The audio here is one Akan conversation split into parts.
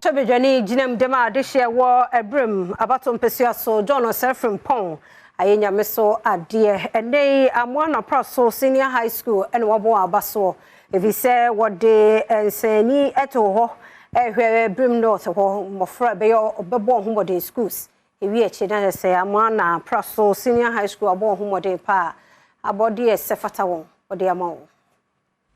Twɛbadwani gyina mu dɛm a adehyeɛ wɔ Abirem abato mpasua so, John Osei Frimpong, ayɛ Nyame so adeɛ. Ɛnɛ yi Amoana Praso Senior High School ɛna wɔbɔ wɔn aba soɔ, ɛfiri sɛ wɔde nsɛnni ɛto hɔ ɛhwɛ Abirem North hɔ mmɔfra ɛbɛyɛ ɔbɛbɔ wɔn ho mmɔden schools ewi akyi, na sɛ Amoana Praso Senior High School abɔ wɔn ho mmɔden paa, abɔdeɛ ɛsɛ fata wɔn wɔde ama wɔn.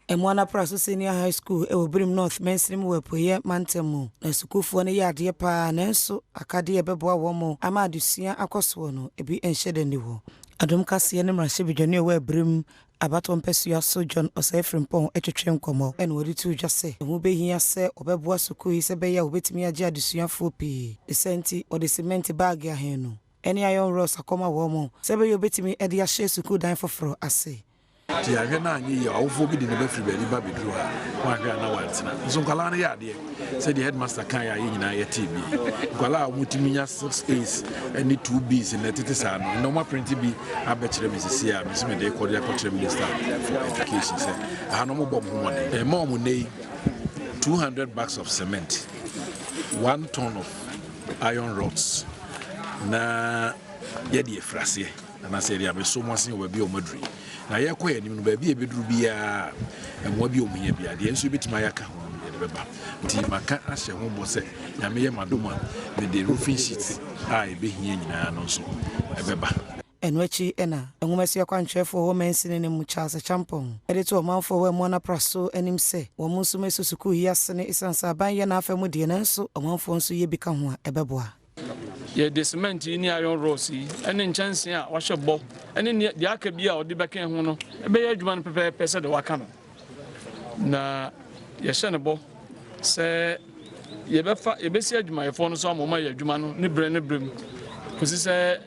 Amoana Praso Senior High School ɛwɔ Birim North mansini mu wɔ Apueeɛ mantam mu, na sukuufoɔ no yɛ adeɛ paa, nanso akadeɛ ɛbɛboa wɔn mo ama adesua akɔ soɔ no ebi nhyɛ da ni hɔ. Adom Kaseɛ ne mmarahyɛbadwani a ɛwɔ Abirim abatoɔ mpasua so, John Osei Frimpong, atwitwe nkɔmmɔ, ɛna wɔde to dwa sɛ ɛho bɛhia sɛ wɔbɛboa sukuu yi sɛ ɛbɛyɛ a wɔbɛtumi agye adesuafoɔ pii. Ɛsɛ nti wɔde cement bag 200 ɛne iron rods akɔma wɔn mo sɛ ɛbɛyɛ wɔbɛtumi de ahyɛ sukuu dan foforɔ ase. Nti ahwɛ no anyɛ yie, awofoɔ bi de ne bɛfiri baabi ba bɛduru ha, woahwɛ a na wantena. Nso nkwalaa no yɛ adeɛ sɛdeɛ headmaster kan yɛ a yɛ nyinaa yɛtee bi. Nkwalaa a wɔtumi nya six A's ne two B's na ɛtete saa no, ɛnna wɔn aprint bi abɛkyerɛ me sisi a mesi mede kɔ de akɔkyerɛ Minister for Education sɛ aha no wɔbɔ mo ho mmɔden. Ɛma wɔn nne yi 200 bags of cement, 1 ton of iron rods, na yɛde afiri aseɛ anaasɛ yɛde abɛso mu ase wɔ baabi a wɔn aduru yi. Na yɛkɔ yɛn anim no, baabi a yɛbɛduru biara, mmoa bi a wɔn hia biara deɛ nso yɛbɛtumi ayɛ aka ho no, yɛde bɛba. Nti maka ahyɛ ho bɔ sɛ Nyame yɛ m'adom a, mede roofing sheet a ɛbɛhia nyinaa no nso ɛbɛba. Ɛno akyi ɛna nwomasua kwankyerɛfoɔ wɔ mansini no mu, Charles Champɔn, ɛde to ɔmanfoɔ wɔ Amoana Praso anim sɛ wɔn nso mɛso sukuu yi ase ne ɛsiane sɛ aban yɛ n'afɛ mu deɛ, nanso ɔmanfoɔ nso yɛ bi ka ho a ɛbɛboa. Yɛde cement yi ne iron rods yi ne nkyɛnsee a wahyɛ bɔ ne deɛ aka bi a ɔde bɛka ho no ɛbɛyɛ adwuma no pɛpɛɛpɛ sɛ deɛ waka no, na yɛhyɛ no bɔ sɛ yɛbɛfa yɛbɛsi adwumayɛfoɔ no so ama ɔma yɛ adwuma no ne berɛ ne berɛ mu kɔsi sɛ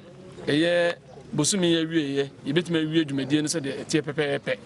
ɛyɛ bosome yi awieeɛ, yɛbɛtumi awie dwumadie no sɛdeɛ ɛteɛ pɛpɛɛpɛ.